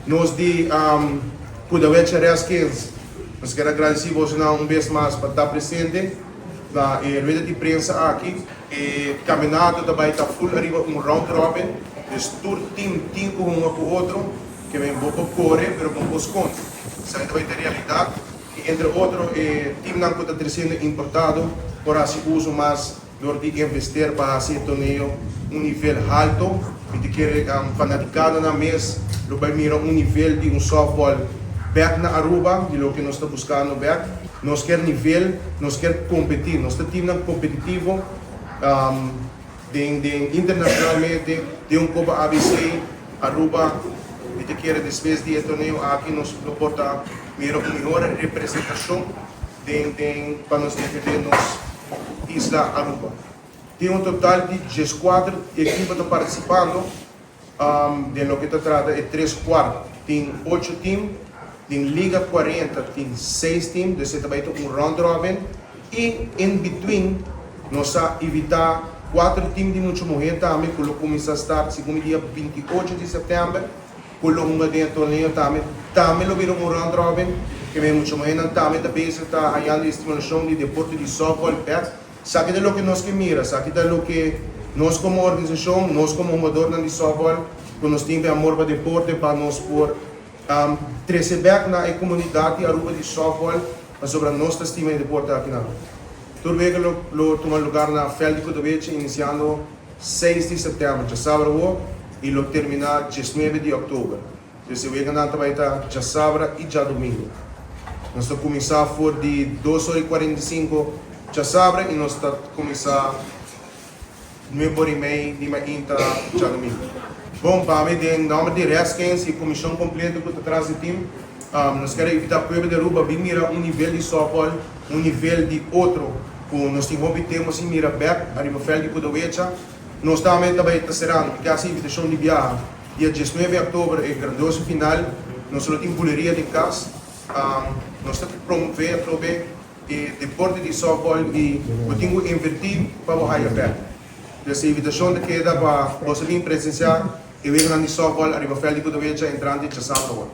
Nos di Kudawecha Redskins nos kier a gradisí bosonan un bes mas pa ta presente na e rueda di prensa aki. E kampionato ta bai ta full ariba un round robin, dus tur team tin ku hunga ku otro, ke men bo por kore pero bo no por skonde. Esaki ta bai ta realidat i entre otro e teamnan ku ta tresiendo importado por hasi uso mas dor di invester pa hasi e torneo un nivel halto. Mi ta kere fanatikadonan mes lo bai mira un nivel di un softball bek na Aruba di loke nos ta buskando bek. Nos kier nivel, nos kier competi, nos ta teamnan competitivo den den internacionalmente den un Copa ABC, Aruba, mi ta kere despues di e torneo aki nos lo por ta mira un mihor representacion den den pa nos defende nos isla Aruba. Tin un total di 14 ekipo ta participando. Den loke ta trata e tres kuart tin ocho team, den Liga 40 tin seis team, dus e ta bai ta un round robin y in between nos a invita kuater team di mucha muher tambe ku lo kuminsa start segun mi dia 28 di september ku lo hunga den e torneo tambe, tambe lo bira un round robin, ke men mucha muhernan tambe ta bezig ta hayando e stimulashon di deporte di softball bek. Esaki ta loke nos ke mira, esaki ta loke nos komo organisashon, nos komo hungadornan di sòftbòl ku nos tin e amor pa deporte pa nos por trese bèk na e komunidat di Aruba di sòftbòl pasobra nos ta stima e deporte aki na Aruba. Tur wega lo lo tuma lugar na vèlt di Kudawechi inisiando seis di sèptèmber, djasabra awor, i lo terminá diesnuebe di òktober. Dus e weganan ta bai ta djasabra i djadumingu. Nos ta kuminsá for di dos ora i 45 djasabra i nos ta kuminsá 9:30 di mainta djadumingu. Bon, pa mi den nòmber di Redskins i e komishon kompleto ku ta tras di tim, nos kier a invitá pueblo di Aruba bin mira un nivel di sòftbòl, un nivel di otro ku nos tin hopi tempu sin mira bèk ariba vèlt di Kudawecha. Nos tambe ta bai ta serando ku kasi invitashon di biaha. Dia 19 òktober e grandioso final, nos lo tin buleria den kas. Nos ta promove atrobe e deporte di sòftbòl i bo tin ku invertí pa bo haya bèk. Dus e invitashon ta keda pa boso bin presensiá e weganan di sòftbòl ariba vèlt di Kudawecha entrante djasabra awor.